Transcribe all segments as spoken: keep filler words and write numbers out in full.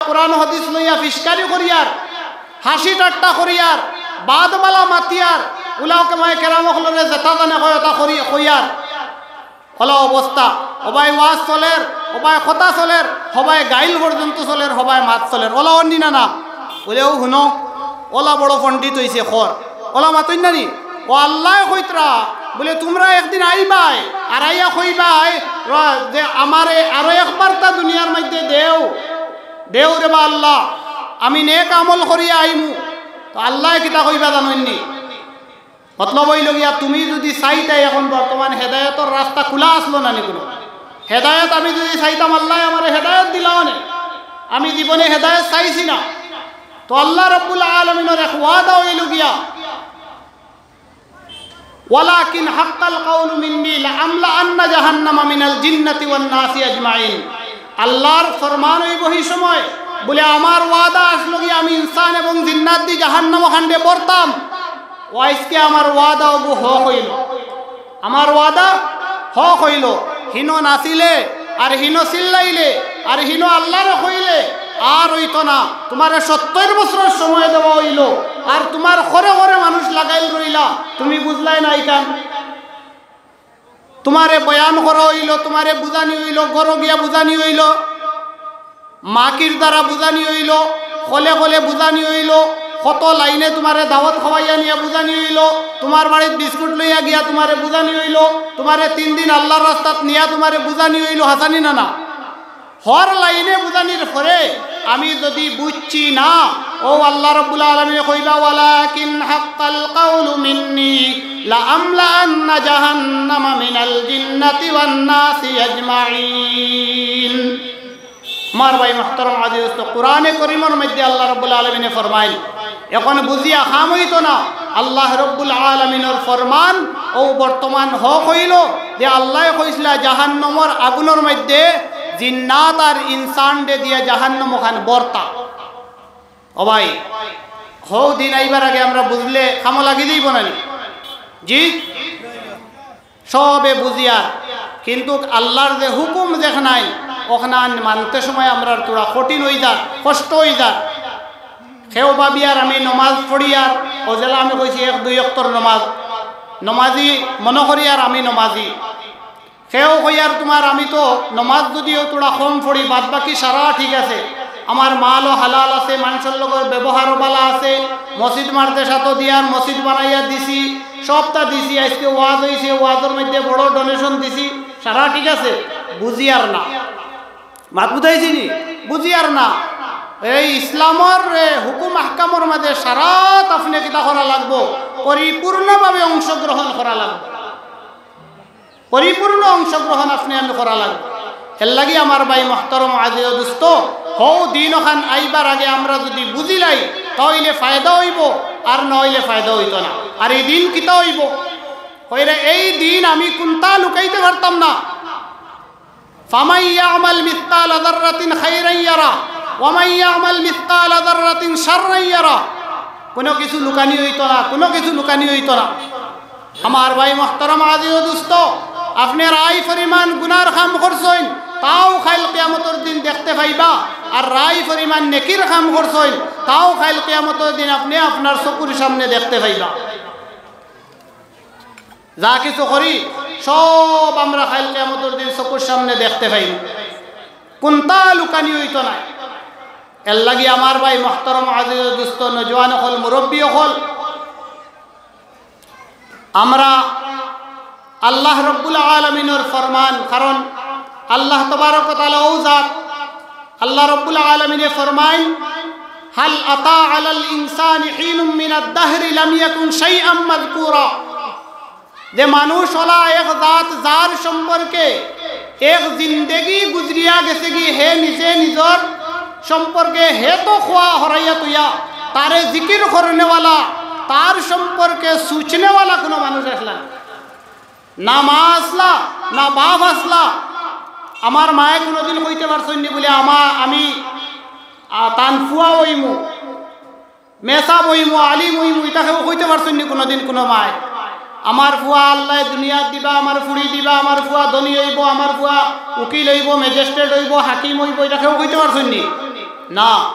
কোরআন হাদিস লইয়া ফিসকারি করিয়ার, হাসি ঠাট্টা করিয়ার, বাদ বালা মাতিয়ার, উলামায়ে কেরাম অকলরে যেতা জানে কয় অতা করি কইয়ার। অলা অবস্থা, হবায় ওয়াজ চলের, হবায় কথা চলের, হবায় গাইল পর্যন্ত চলের, হবায় মাত চলের। অলা অর নি না না? বুলে, "অউ হুনো, অলা বড় পণ্ডিত অইছে, কর।" অলা মাতইন না নি? অউ আল্লায় কইতরা, বুলে, "তুমরা একদিন আইবায়, আর আইয়া কইবায় র-, যে আমারে আরো একবারতা দুনিয়ার মধ্যে দেও, দেও রে বা আল্লাহ, আমি নেক আমল করিয়া আইমু।" তো আল্লায় কিতা কইবা জানইন নি? মতলব অইলো গিয়া, তুমি যুদি চাইতায়, অখন বর্তমান হেদায়েতর রাস্তা খুলা আছলো না নি কুনু? হেদায়েত আমি যুদি চাইতাম, আল্লায় আমারে হেদায়েত দিলা অনে। আমি জীবনে হেদায়েত চাইছি না। তো আল্লাহ রাব্বুল আলামিনর এক ওয়াদা অইলো গিয়া, "ওয়ালাকিন হাক্কাল কাউলু মিন্নি লাআমলাআন্না জাহান্নামা মিনাল জিন্নাতি ওয়ান নাসি আজমাইন।" আল্লাহর ফরমান অইবো হি সময়, বুলে, "আমার ওয়াদা আছলো গিয়া আমি ইনসান এবং জিন্নাতদি জাহান্নামো খান্ডে ভরতাম।" অউ আইজকে আমার ওয়াদা অগু হক অইলো। আমার ওয়াদা হক অইলো। হিনো নাচিলে, আর হিনো চিল্লাইলে, আর হিনো আল্লারে কইলে, আর অইতো না। তুমারে সত্তইর বছরর সময় দেওয়া অইলো, আর তুমার ঘরে ঘরে মানুষ লাগাইল রইলা, তুমি বুঝলায় না ইখান। তুমারে বয়ান করা অইলো, তুমারে বুঝানি অইলো, ঘরো গিয়া বুঝানি অইলো। মাকির দ্বারা বুঝানি অইলো, কলে কলে বুঝানি অইলো, কত লাইনে তুমারে দাওয়াত খাওয়াইয়া নিয়া বুঝানি অইলো, তুমার বাড়িত বিস্কুট লইয়া গিয়া তুমারে বুঝানি অইলো, তুমারে তিন দিন আল্লাহর রাস্তাত নিয়া তুমারে বুঝানি অইলো, হাছা নি না না? হর লাইনে বুঝানির পরে আমি যুদি বুঝছি না, অউ আল্লাহ রাব্বুল আলামিনে কইবা, "ওয়ালাকিন হাক্কাল কাউলু মিন্নি লাআমলাআন্না জাহান্নামা মিনাল জিন্নাতি ওয়ান নাসি আজমাইন।" আমার ভাই মুহতারাম আজিজ দোস্ত, কোরআনে করিমর মধ্যে আল্লাহ রাব্বুল আলামিনে ফরমাইন, অখন বুঝিয়া কাম অইতো না। আল্লাহ রাব্বুল আলামিনর ফরমান অউ বর্তমান হক অইলো যে আল্লায় কইছলা জাহান্নামর আগুনর মধ্যে জিন্নাত আর ইনসানরে দিয়া জাহান্নাম অখান ভরতা। ও ভাই, হউ দিন আইবার আগে আমরা বুঝলে কামো লাগি যাইবো না নি? জি? সবে বুঝিয়ার, কিন্তুক আল্লাহর যে হুকুম যেখানাইন, অখানাইন মানতে সময় আমরার থুড়া কঠিন অইযার, কষ্ট অইযার। কেউ ভাবিয়ার আমি নমাজ পড়িয়ার, অউ যেলা আমি কইছি এক দুই অক্তর নমাজ, নমাজি মনো করিয়ার আমি নমাজি। কেউ কইয়ার তুমার আমি তো নমাজ যুদিও থুড়া কম পড়ি, বাদ বাকি সারা ঠিক আছে, আমার মালও হালাল আছে, মানষর লগর ব্যবহারও ভালা আছে, মসজিদ মাদ্রাসাত দিয়ার, মসজিদ বানাইয়া দিছি, সবতা দিছি, আইজকে ওয়াজ অইছে, ওয়াজর মধ্যে বড় donation দিছি, সারা ঠিক আছে, বুঝিয়ার না। মাত বুঝাইছি নি? বুঝিয়ার না। এই ইসলামর, এ, হুকুম আহকামর মাঝে সারাত আপনে কিতা করা লাগবো? পরিপূর্ণভাবে অংশগ্রহণ করা লাগবো। পরিপূর্ণ অংশগ্রহণ আপনে আমি করা লাগবো। এরলাগি আমার ভাই মুহতারাম আজিজ দোস্ত, হউ দিন অখান আইবার আগে আমরা যুদি বুঝিলাই, তা অইলে ফায়দা অইবো, আর না অইলে ফায়দা অইতো না। আর ই দিন কিতা অইবো? কইরা এই দিন আমি কুন্তা লুকাইতে পারতাম না। ফামান ইয়ামাল মিসকালা যাররাতিন খাইরান ইয়ারা, ওয়া মান ইয়ামাল মিসকালা যাররাতিন শাররান ইয়ারা। কুনু কিছু লুকানি অইতো না, কুনু কিছু লুকানি অইতো না। আমার ভাই মুহতারাম আজিজ দোস্ত, আপনে রায় পরিমাণ গুনার কাম করছইন, তাও কাইল কিয়ামতর দিন দেখতে পাইবা, আর রায় পরিমাণ নেকির কাম করছইন, তাও কাইল কিয়ামতর দিন আপনে আপনার চকুর সামনে দেখতে পাইবা। যা কিছু করি, সব আমরা কাইল কিয়ামতর দিন চকুর সামনে দেখতে পাইমু। কুন্তা লুকানি অইতো নায়। এরলাগি আমার ভাই মুহতারাম আজিজ দোস্ত, নওজোয়ান অকল, মুরব্বি অকল, আমরা আল্লাহ রাব্বুল আলামিনর ফরমান, কারণ আল্লাহ তাবারাক ওয়া তাআলা অউ জাত, আল্লাহ রাব্বুল আলামিনে ফরমাইন, "হাল আতা আলাল ইনসানি হিনুম মিনাদ দাহরি লাম ইয়াকুন শাইআম মাযকুরা।" যে মানুষ অলা এক জাত যার সম্পর্কে এক জিন্দেগি গুজরিয়া গেছেগি, হে নিজে নিজর সম্পর্কে হে তো খোয়া হরাইয়া তুইয়া, তারে জিকির করনেওয়ালা, তার সম্পর্কে সুচনেওয়ালা কুনু মানুষ আছলা না। না মা আছলা, না বাপ আছলা। আমার মায়ে কুনুদিন কইতে পারছইন নি বুলে, "আমা-, আমি, আ, তান ফুয়া অইমু, মেসাব অইমু, আলিম অইমু", ইতা কেউ কইতে পারছইন নি কুনুদিন কুনু মায়? "আমার ফুয়া আল্লায় দুনিয়াত দিবা, আমার ফুড়ি দিবা, আমার ফুয়া ধনী অইবো, আমার ফুয়া উকিল অইবো, ম্যাজিস্ট্রেট অইবো, হাকিম অইবো", ইতা কেউ কইতে পারছইন নি? না,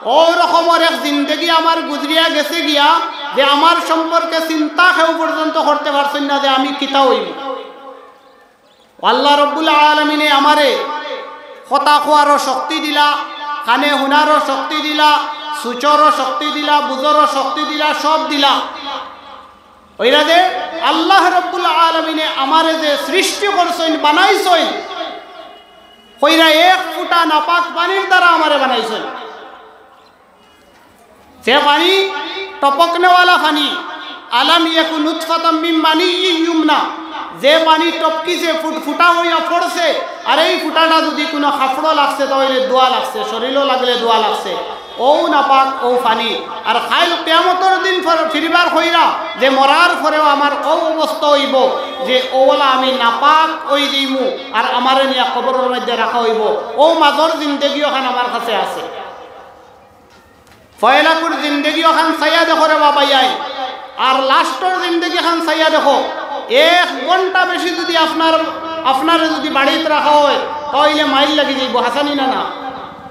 অউ রকমর এক জিন্দেগি আমার গুজরিয়া গেছে গিয়া, যে আমার সম্পর্কে চিন্তা কেউ পর্যন্ত করতে পারছইন না যে আমি কিতা অইমু। আল্লাহ রব্বুল আলামিনে আমারে কথা কওয়ারও শক্তি দিলা, কানে হুনারও শক্তি দিলা, সুচরও শক্তি দিলা, বুঝরও শক্তি দিলা, সব দিলা। অইরা যে আল্লাহ রব্বুল আলামিনে আমারে যে সৃষ্টি করছইন, বানাইছইন, কইরা এক ফুটা নাপাক পানির দ্বারা আমারে বানাইছইন। যে পানি টপকনেওয়ালা পানি, আলাম ইয়াকু নুতফাতাম মিন মানিয়্যিন ইউমনা, যে পানি টপকিছে, ফুট-, ফুটা অইয়া পড়ছে, আর এই ফুটাটা যুদি কুনু কাপড়ো লাগছে, তা অইলে ধুয়া লাগছে, শরীরো লাগলে ধুয়া লাগছে, অউ নাপাক অউ পানি। আর কাইল কিয়ামতর দিন ফর-, ফিরিবার কইরা যে মরার পরেও আমার অউ অবস্থা অইবো যে অউলা আমি নাপাক অইযিমু, আর আমারে নিয়া কবরর মধ্যে রাখা অইবো, অউ মাজর জিন্দেগি অখান আমার কাছে আছে। পয়লাকুর জিন্দেগি অখান চাইয়া দেখো রে বাবাইয়াই, আর লাস্টর জিন্দেগি খান চাইয়া দেখো। এক ঘন্টা বেশি যুদি আপনার, আপনারে যুদি বাড়িত রাখা অয়, তা অইলে মাইর লাগি যাইবো, হাছা নি না না?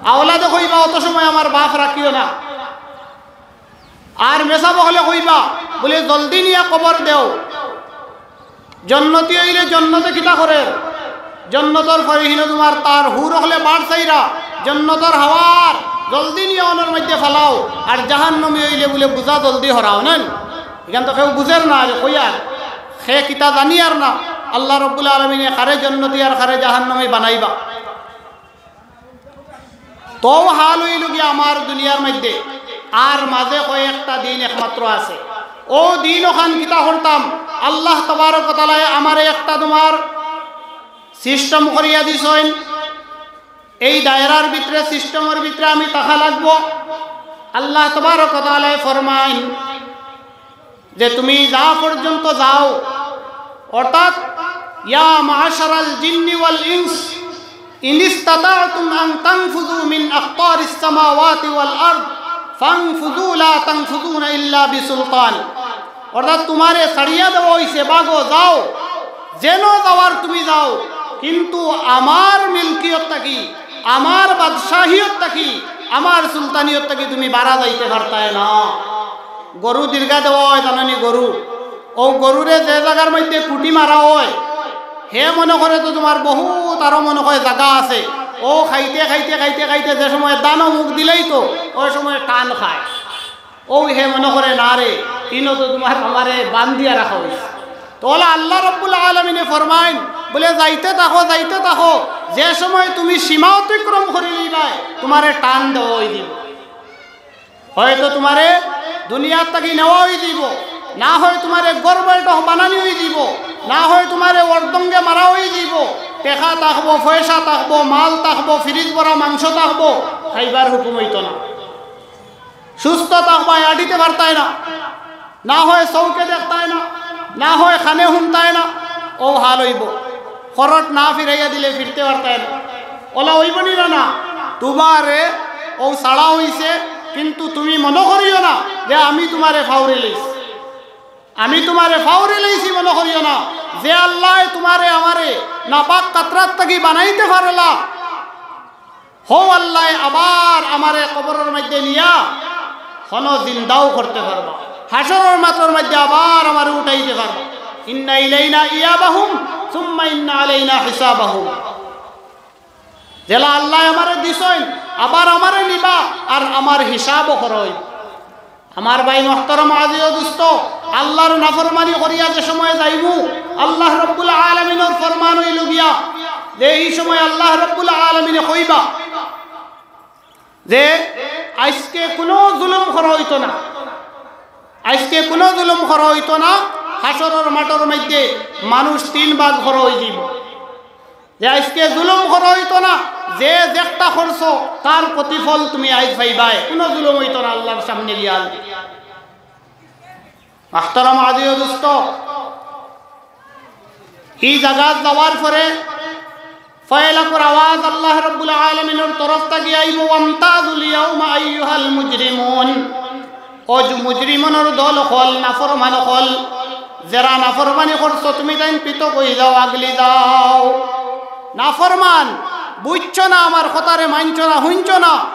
আওলাদে কইবা, "অত সময় আমার বাফ রাখিও না।" আর মেসাব অকলে কইবা, বুলে, "জলদি নিয়া কবর দেও।" জন্নতি অইলে জন্নতে কিতা করের? জন্নতর ফরিহিনো তুমার তার হুর অকলে বার চাইরা, জন্নতর হাওয়ার জলদি নিয়া অনর মধ্যে ফালাও। আর জাহান্নমি অইলে বুলে বুঝা জলদি হরাও, নানি? ইখান তো কেউ বুঝের না, আরে কইয়ার। হে কিতা জানিয়ার না, আল্লাহ রব্বুল আলামিনে কারে জন্নতি আর কারে জাহান্নমি বানাইবা। তো হাল অইলো গিয়া আমার দুনিয়ার মধ্যে, আর মাঝে কয়েকটা দিন একমাত্র আছে। অউ দিন অখান কিতা করতাম, আল্লাহ তাবারক ওয়া তাআলায় আমারে একটা তুমার সিস্টেম করিয়া দিছইন। এই দায়রার ভিতরে, সিস্টেমর ভিতরে আমি থাকা লাগবো। আল্লাহ তাবারক ওয়া তাআলায় ফরমাইন, যে তুমি যা পর্যন্ত যাও, অর্থাৎ, "ইয়া মা'আশারাল জিন্নি ওয়াল ইনস, ইনিস্তাতা'তুম আন তানফুযু মিন আকতারিস সামাওয়াতি ওয়াল আরদ, ফানফুযু লা তানফুযুনা ইল্লা বিসুলতান।" অর্থাৎ, তুমারে ছাড়িয়া দেওয়া অইছে, ভাগো, যাও, যেন যাওয়ার তুমি যাও, কিন্তু আমার মিলকিয়ত থাকি, আমার বাদশাহিয়ত থাকি, আমার সুলতানিয়ত থাকি তুমি বারা যাইতে পারতায় না। গরু দীর্ঘা দেওয়া অয়, জানো নি, গরু। অউ গরুরে যে জাগার মধ্যে খুটি মারা অয়, হে মনো করে তো তুমার বহুত আরো মনো করে জাগা আছে। অউ খাইতে, খাইতে, খাইতে, খাইতে যে সময় দানো মুখ দিলাইতো, অউ সময় টান খায়। অউ হে মনো করে, "না রে, ইনো তো তুমার আমারে বান্ধিয়া রাখা অইছে।" তো অলা আল্লাহ রব্বুল আলামিনে ফরমাইন, বুলে, "যাইতে থাকো, যাইতে থাকো, যে সময় তুমি সীমা অতিক্রম করিলিবায়, তুমারে টান দেওয়া অইযিবো।" হয়তো তুমারে দুনিয়ার থাকি নেওয়া অইযিবো, না হয় তুমারে ঘর বৈঠক বানানি অইযিবো, না হয় তুমারে অর্ধঙ্গে মারা অইযিবো। টেকা থাকবো, পয়সা থাকবো, মাল থাকবো, ফ্রিজ ভরা মাংস থাকবো, খাইবার হুকুম অইতো না। সুস্থ থাকবায়, আটিতে পারতায় না, না হয় চউখে দেখতায় না, না হয় কানে হুনতায় না, অউ হাল অইবো। খরট না ফিরাইয়া দিলে ফিরতে পারতায় না। অলা অইবো নি না? না, তুমারে অউ ছাড়া অইছে, কিন্তু তুমি মনো করিও না যে আমি তুমারে ফাউরি লইছি। আমি তুমারে ফাউরি লইছি মনো করিও না। যে আল্লায় তুমারে আমারে নাপাক কাতরাত থাকি বানাইতে পারলা, হউ আল্লায় আবার আমারে কবরর মধ্যে নিয়া হনো জিন্দাও করতে পারবা, হাশরর মাঠর মধ্যে আবার আমারে উঠাইতে পারবা। ইন্না ইলাইনা ইয়াবাহুম, সুম্মা ইন্না আলাইনা হিসাবাহুম। যেলা আল্লায় আমারে দিছইন, আবার আমারে নিবা, আর আমার হিসাবও করা অইবো। আমার ভাই মোহতরম, আজিজ ও দুস্ত, আল্লার নাফরমানি করিয়া যে সময় যাইমু, আল্লাহ রব্বুল আলামিনর ফরমান অইলো গিয়া যে ই সময় আল্লাহ রব্বুল আলামিনে কইবা যে আইজকে কুনু জুলুম করা অইতো না, আইজকে কুনু জুলুম করা অইতো না। হাশরর মাঠর মধ্যে মানুষ তিন ভাগ করা অইযিবো। যে আইজকে জুলুম করা অইতো না, যে যেকটা করছো, তার প্রতিফল তুমি আইজ পাইবায়। কুনু জুলুম অইতো না আল্লার সামনে গিয়া। মোহতরম আজিজ ও দুস্ত, ই জাগাত যাওয়ার পরে ফয়লাকুর আওয়াজ আল্লাহ রব্বুল আলামিনর তরফ থাকি আইবো, "ওয়ামতাজুল ইয়াউমা আইয়ুহাল মুজরিমুন।" ও জু-, মুজরিমনর দল অকল, নাফরমান অকল, যেরা নাফরমানি করছো, তুমি তাইন পৃথক অই যাও, আগলি যাও। নাফরমান, বুঝছো না আমার কথারে, মানছো না, হুনছো না।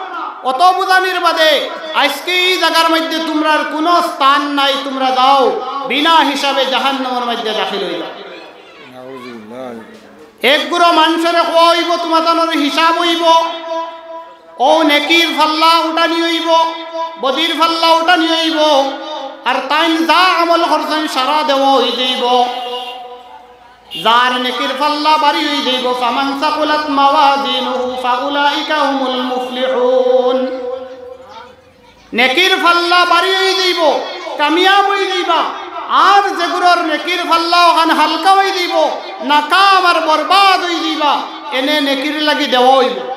অত বুঝানির বাদে আইজকে ই জাগার মধ্যে তুমরার কুনু স্থান নাই, তুমরা যাও, বিনা হিসাবে জাহান্নামর মধ্যে দাখিল অইলাও। এক গুরু মানষরে কওয়া অইবো, তুমাতানর হিসাব অইবো, অউ নেকির পাল্লা উঠানি অইবো, বদির পাল্লা উঠানি অইবো, আর তাইন যা আমল করছইন সারা দেওয়া অইযাইবো। যার নেকির পাল্লা ভারি অইযাইবো, فمن ثقلت موازينه فأولئك هم المفلحون। নেকির পাল্লা ভারি অইযাইবো, কামিয়াব অইযাইবা। আর যেগুরর নেকির পাল্লা অখান হালকা অইযাইবো, নাকাম আর বরবাদ অইযাইবা, এনে নেকির লাগি দেওয়া অইবো।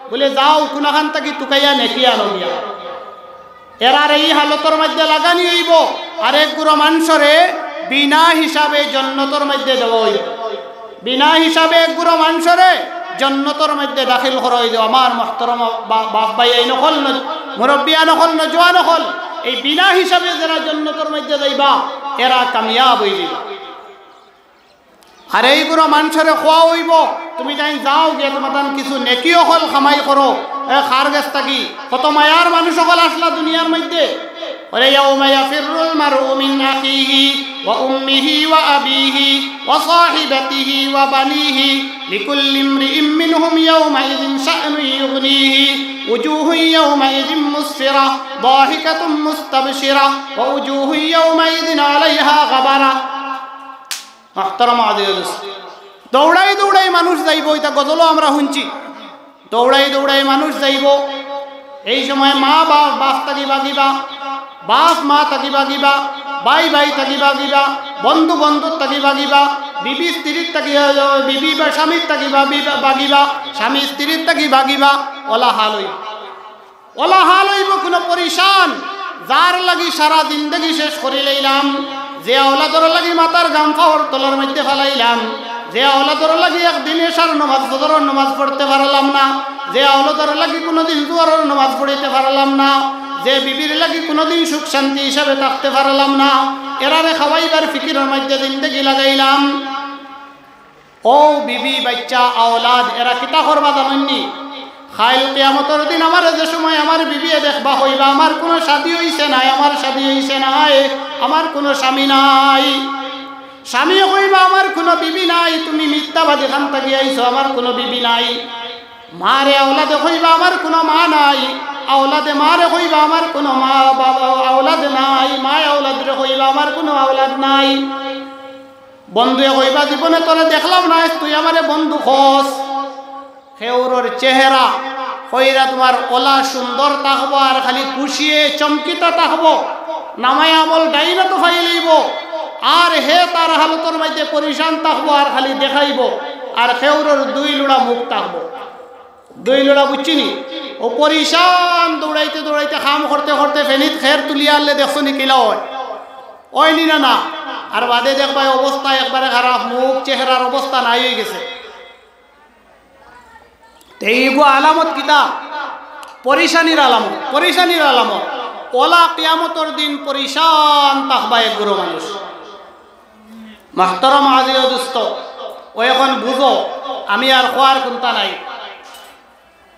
বুলে, যাও, কুনাখান থাকি তুকাইয়া নেকি আনো গিয়া। এরারে ই হালতর মধ্যে লাগানি অইবো, আর এক গুরু মানষরে বিনা হিসাবে জন্নতর মধ্যে দেওয়া অইবো। বিনা হিসাবে এক গুরু মানষরে জন্নতর মধ্যে দাখিল করা অইবো। আমার মুহতারাম বা-, বাপ ভাইয়াইন অকল, ন-, মুরব্বিয়ান অকল, নওজোয়ান অকল, এই বিনা হিসাবে যেরা জন্নতর মধ্যে যাইবা, এরা কামিয়াব অইযিবা। আর এই গুরু মানষরে কওয়া অইবো, তুমি তাইন যাও গিয়া তুমাতান কিছু নেকি অকল কামাই করো। এ, কার গেছ থাকি? কত মায়ার মানুষ অকল আছলা দুনিয়ার মধ্যে। ওরে, يوم يفر المرء من أخيه وأمه وأبيه وصاحبته وبنيه لكل امرئ منهم يومئذ شأن يغنيه وجوه يومئذ مسفرة ضاحكة مستبشرة ووجوه يومئذ عليها غبرة। মুহতারাম আজিজ দোস্ত, দৌড়াই দৌড়াই মানুষ যাইবো, ইতা গজলো আমরা হুনছি। দৌড়াই দৌড়াই মানুষ যাইবো। এই সময় মা বা-, বাপ থাকি ভাগিবা, বাপ মা থাকি ভাগিবা, ভাই ভাই থাকি ভাগিবা, বন্ধু বন্ধু থাকি ভাগিবা, বিবি স্ত্রীর থাকি, বিবি বা স্বামীর থাকি ভাগিবা, ভাগিবা, স্বামী স্ত্রীর থাকি ভাগিবা। অলা হাল অইবো, অলা হাল অইবো কুনু পরিশান, যার লাগি সারা জিন্দেগি শেষ করিলাইলাম, যে আওলাদর লাগি মাথার ঘাম পাওর তলর মধ্যে ফালাইলাম, যে আওলাদর লাগি একদিন এশার নমাজ, ফজরর নমাজ পড়তে পারলাম না, যে আওলাদর লাগি কুনুদিন জোহরর নমাজ পড়িতে পারলাম না, যে বিবির লাগি কুনুদিন সুখ শান্তি হিসাবে থাকতে পারলাম না, এরারে খাওয়াইবার ফিকিরর মধ্যে জিন্দেগি লাগাইলাম। অউ বিবি, বাইচ্চা, আওলাদ, এরা কিতা করবা জানইননি? কাইল কিয়ামতর দিন আমারে যে সময় আমার বিবিয়ে দেখবা, কইবা, "আমার কুনু শাদি অইছে নায়, আমার শাদি অইছে নায়, আমার কুনু স্বামী নাই।" স্বামীয়ে কইবা, "আমার কুনু বিবি নাই, তুমি মিথ্যাবাদী খান থাকি আইছো, আমার কুনু বিবি নাই।" মারে আওলাদে কইবা, "আমার কুনু মা নাই।" আওলাদে মারে কইবা, "আমার কুনু মা, বাবা, আওলাদ নাই।" মায় আওলাদরে কইবা, "আমার কুনু আওলাদ নাই।" বন্ধুয়ে কইবা, "জীবনে তোরে দেখলাম না, আইজ তুই আমারে বন্ধু কস।" কেউরর চেহারা কইরা তুমার অলা সুন্দর থাকবো, আর খালি খুশিয়ে চমকিতা থাকবো, নামায় আমল ডাইনাতো ফাইলাইবো, আর হে তার হালতর মধ্যে পরিশান থাকবো, আর খালি দেখাইবো। আর কেউরর দুই লুড়া মুখ থাকবো, দুই লুড়া, বুঝছনি? অউ পরিশান দৌড়াইতে দৌড়াইতে, কাম করতে করতে ফেনিত খের তুলিয়া আনলে দেখছো নি কিলা অয়? অয়নি না, না? আর বাদে দেখবায় অবস্থা একবারে খারাপ, মুখ চেহারার অবস্থা নাই অইগেছে। তে ইগু আলামত কিতা? পরিশানির আলামত, পরিশানির আলামত। অলা কিয়ামতর দিন পরিশান থাকবা এক গুরু মানুষ। মুহতারাম আজিজ দোস্ত, অউ এখন বুঝো, আমি আর কওয়ার কুন্তা নাই।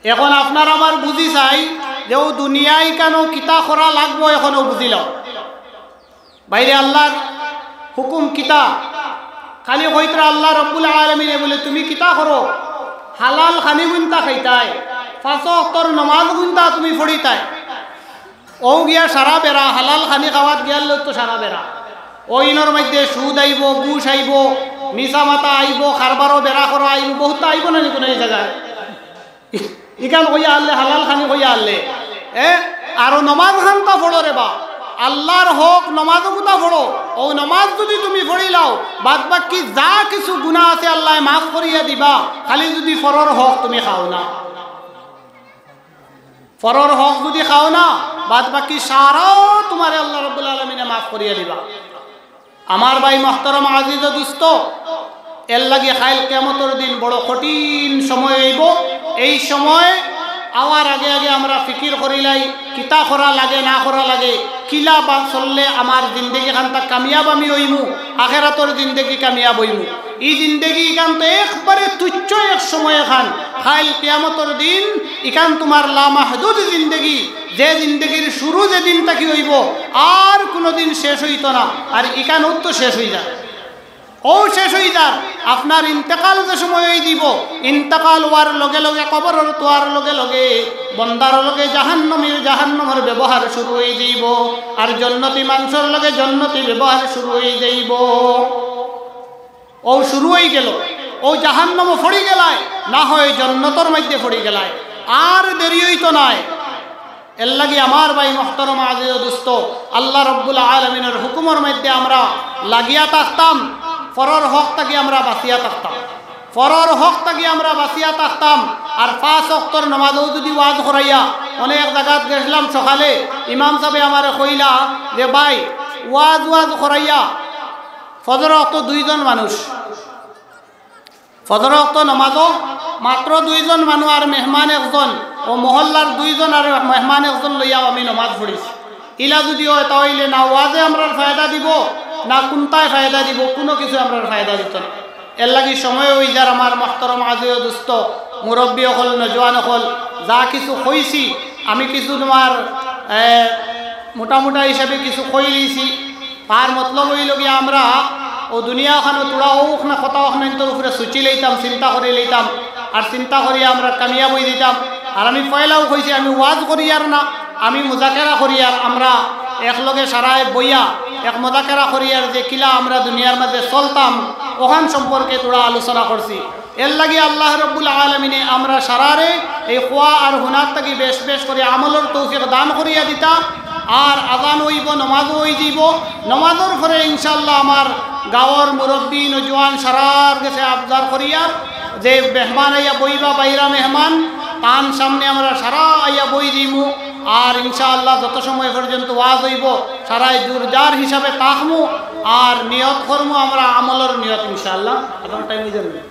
এখন আপনার আমার বুঝি চাই যে অউ দুনিয়াইখানো কিতা করা লাগবো, এখনো বুঝিলাও। বাইরে আল্লার হুকুম কিতা? খালি কইতরা আল্লা রব্বুল আলামিনে বুলে, "তুমি কিতা করো? হালাল খানি গুনতা খাইতায়, পাঁচ ওয়াক্তর নমাজ গুনতা তুমি পড়িতায়।" অউ গিয়া সারা বেড়া, হালাল খানি খাওয়াত গিয়ার লইতো সারা বেড়া। অউ ইনর মধ্যে সুদ আইবো, ঘুষ আইবো, মিছা মাতা আইবো, কারবারও বেড়া করা আইবো, বহুততা আইবো না নি কুনু ই জাগায়? ইখান কইয়া আনলে, হালাল খানি কইয়া আনলে, এ? আরো নমাজ খানতা পড়ো রে বা, আল্লার হক নমাজ গুতা পড়ো। অউ নমাজ যুদি তুমি পড়িলাও, বাদ বাকি যা কিছু গুনা আছে আল্লায় মাফ করিয়া দিবা, খালি যুদি পরর হক তুমি খাও না। পরর হক যুদি খাও না, বাদ বাকি সারাও তুমারে আল্লা রব্বুল আলামিনে মাফ করিয়া দিবা। আমার ভাই মুহতারাম আজিজ দোস্ত, এরলাগি কাইল কিয়ামতর দিন বড় কঠিন সময় অইবো। এই সময় আওয়ার আগে আগে আমরা ফিকির করিলাই, কিতা করা লাগে না করা লাগে, কিলা বা চললে আমার জিন্দেগি খানতা কামিয়াব আমি অইমু, আখেরাতর জিন্দেগি কামিয়াব অইমু। ই জিন্দেগি ইখান তো একবারে তুচ্ছ এক সময় এখান। কাইল কিয়ামতর দিন ইখান তুমার লামাহদুদ জিন্দেগি, যে জিন্দেগির শুরু যেদিন থাকি অইবো, আর কুনুদিন শেষ অইতো না। আর ইখানউ তো শেষ অইযার, অউ শেষ অইযার। আপনার ইন্তেকাল যে সময় অইযিবো, ইন্তেকাল অওয়ার লগে লগে, কবরর থওয়ার লগে লগে বন্দার লগে জাহান্নমীর জাহান্নমর ব্যবহার শুরু অইযিবো, আর জন্নতি মানষর লগে জন্নতি ব্যবহার শুরু অইযিবো। অউ শুরু অইগেলো, অউ জাহান্নমো পড়িগেলায়, না হয় জন্নতর মধ্যে পড়িগেলায়, আর দেরি অইতো নায়। এরলাগি আমার ভাই মোহতরম আজিজ ও দুস্ত, আল্লাহ রব্বুল আলামিনর হুকুমর মধ্যে আমরা লাগিয়া থাকতাম, পরর হক থাকি আমরা বাঁচিয়া থাকতাম, পরর হক থাকি আমরা বাঁচিয়া থাকতাম। আর পাঁচ ওয়াক্তর নামাজও যুদি ওয়াজ করাইয়া, অনেক জাগাত গেছলাম সকালে, ইমাম সাবে আমারে কইলা যে, "ভাই, ওয়াজ ওয়াজ করাইয়া ফজর ওয়াক্ত দুইজন মানুষ, ফজর ওয়াক্ত নামাজও মাত্র দুইজন মানুষ আর মেহমান একজন, অউ মহল্লার দুইজন আর মেহমান একজন লইয়াও আমি নামাজ পড়িছি। ইলা যুদি অয়, তা অইলে না ওয়াজে আমরার ফায়দা দিবো, না কুন্তায় ফায়দা দিবো, কুনু কিছু আমরার ফায়দা দিতো না।" এরলাগি সময় অইযার আমার মোহতরম আজিজ ও দুস্ত, মুরব্বি অকল, নওজোয়ান অকল, যা কিছু কইছি, আমি কিছু তুমার, এ, মোটামুটা হিসাবে কিছু কইলিছি। তার মতলব অইলো গিয়া আমরা অউ দুনিয়াখানো থুড়া অউখানা কথা অউখানন্তর উপরে সুচি লইতাম, চিন্তা করি লইতাম, আর চিন্তা করিয়া আমরা কামিয়াব অইযিতাম। আর আমি পয়লাও কইছি, আমি ওয়াজ করিয়ার না, আমি মুজাকেরা করিয়ার। আমরা একলগে সারায় বইয়া এক মুজাকেরা করিয়ার যে কিলা আমরা দুনিয়ার মাঝে চলতাম, অখান সম্পর্কে থুড়া আলোচনা করছি। এরলাগি আল্লাহ রব্বুল আলামিনে আমরা সারারে এই কওয়া আর হুনার থাকি বেশ বেশ করি আমলর তৌফিক দান করিয়া দিতা। আর আজান অইবো, নামাজও অইযিবো, নামাজর পরে ইনশাআল্লাহ আমার গাঁওর মুরব্বি, নওজোয়ান সারার গেছে আবদার করিয়ার যে মেহমান আইয়া বইবা, বাইরা মেহমান, তান সামনে আমরা সারা আইয়া বইযিমু। আর ইনশাআল্লাহ যত সময় পর্যন্ত ওয়াজ অইবো, সারায় জোর জার হিসাবে থাকমু, আর নিয়ত করমু আমরা আমলর নিয়ত ইনশাআল্লাহ। এখন টাইম অইযার না?